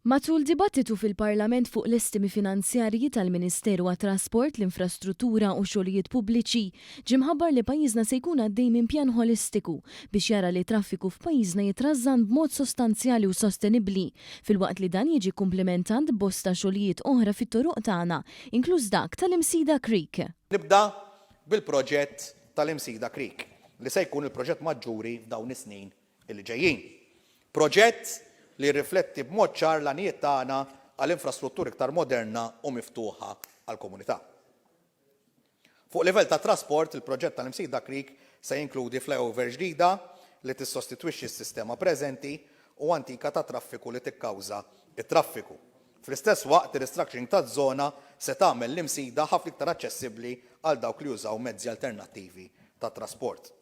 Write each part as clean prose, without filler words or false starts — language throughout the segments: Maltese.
Matul dibattitu fil-Parlament fuq l-estimi finanzjarji tal-Ministeru għat-Trasport, l-Infrastruttura u Xogħlijiet Pubbliċi, ġie mħabbar li pajjiżna se jkun għaddej minn pjan ħolistiku biex jara li t-traffiku f'pajjiżna jitrażżan b'mod sostanzjali u sostenibbli filwaqt li dan jiġi kkumplimentat b'bosta xogħlijiet oħra fit-toroq tagħna, inkluż dak tal-Imsida Creek. Nibda bil-proġett tal-Imsida Creek li se jkun il-proġett maġġuri f'dawn is-snin li ġejjin. Proġett li jirrifletti b'mod ċar l-għanijiet tagħna għal infrastruttura iktar moderna u miftuħa għall-komunità. Fuq livell ta' trasport, il-proġett tal-Imsida Creek se jinkludi flyover ġdida li tissostitwixxi s-sistema preżenti u antika ta' traffiku li tikkawża t-traffiku. Fl-istess waqt, ir-restructuring taż-żona se tagħmel l-Imsida ħafna iktar aċċessibbli għal dawk li jużaw mezzi alternattivi ta' trasport.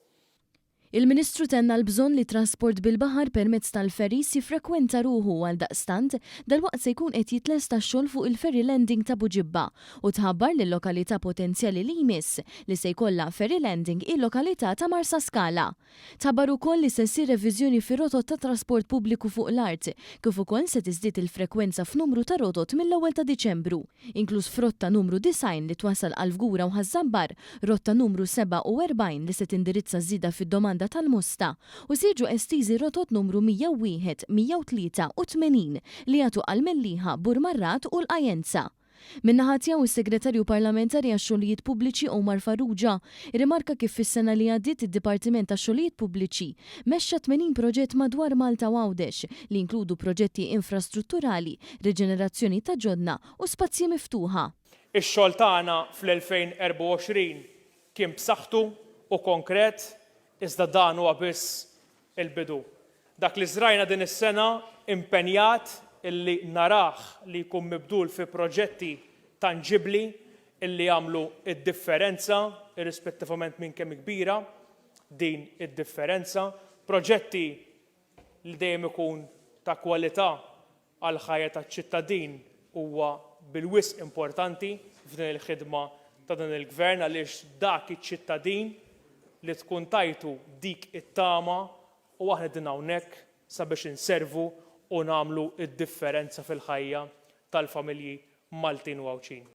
Il-Ministru tenna l-bżonn li t-trasport bil-baħar permezz tal-ferries jiffrekwenta ruħu u għaldaqstant, dalwaqt se jkun qed jitlesta x-xogħol fuq il-ferry landing ta' Buġibba u tħabbar li l-lokalità potenzjali li jmiss li se jkollha ferry landing hi l-lokalità ta' Marsaskala. Tħabbar ukoll li se ssir reviżjoni fir-rotot tat-trasport pubbliku fuq l-art kif ukoll se tiżdied il-frekwenza f'numru ta' rotot mill-ewwel ta' Diċembru. inkluż f'rotta numru 90 li twassal għal Fgura u Ħaż-Żabbar, rotta numru 47 li se tindirizza ż-żieda fid-domanda tal-Mosta, u se jiġu estiżi rotot numru 101, 103 u 80 li jagħtu għall-Mellieħa, Burmarrad u l-Qajjenza. Min-naħa tiegħu s-Segretarju Parlamentari għax-Xogħlijiet Pubbliċi Omar Farrugia rrimarka kif fis-sena li għaddiet id-Dipartiment tax-Xogħlijiet Pubbliċi mexxa 80 proġett madwar Malta u Għawdex li jinkludu proġetti infrastrutturali, riġenerazzjoni ta' ġonna u spazji miftuħa. Ix-xogħol tagħna fl-2024 kien b'saħħtu u konkret iżda dan huwa biss il-bidu. Dak li żrajna din is-sena impenjat illi narah li jkun mibdul fi proġetti tanġibbli illi jagħmlu d-differenza irrispettivament minn kemm kbira din id-differenza, proġetti li dejjem ikun ta' kwalità għall-ħajja taċ-ċittadin huwa bil-wisq importanti f'din il-ħidma ta' dan il-Gvern għaliex dak iċ-ċittadin li tkun tajtu dik it-tama u aħna qegħdin hawnhekk sabiex inservu u nagħmlu d-differenza fil-ħajja tal-familji Maltin u Għawdxin.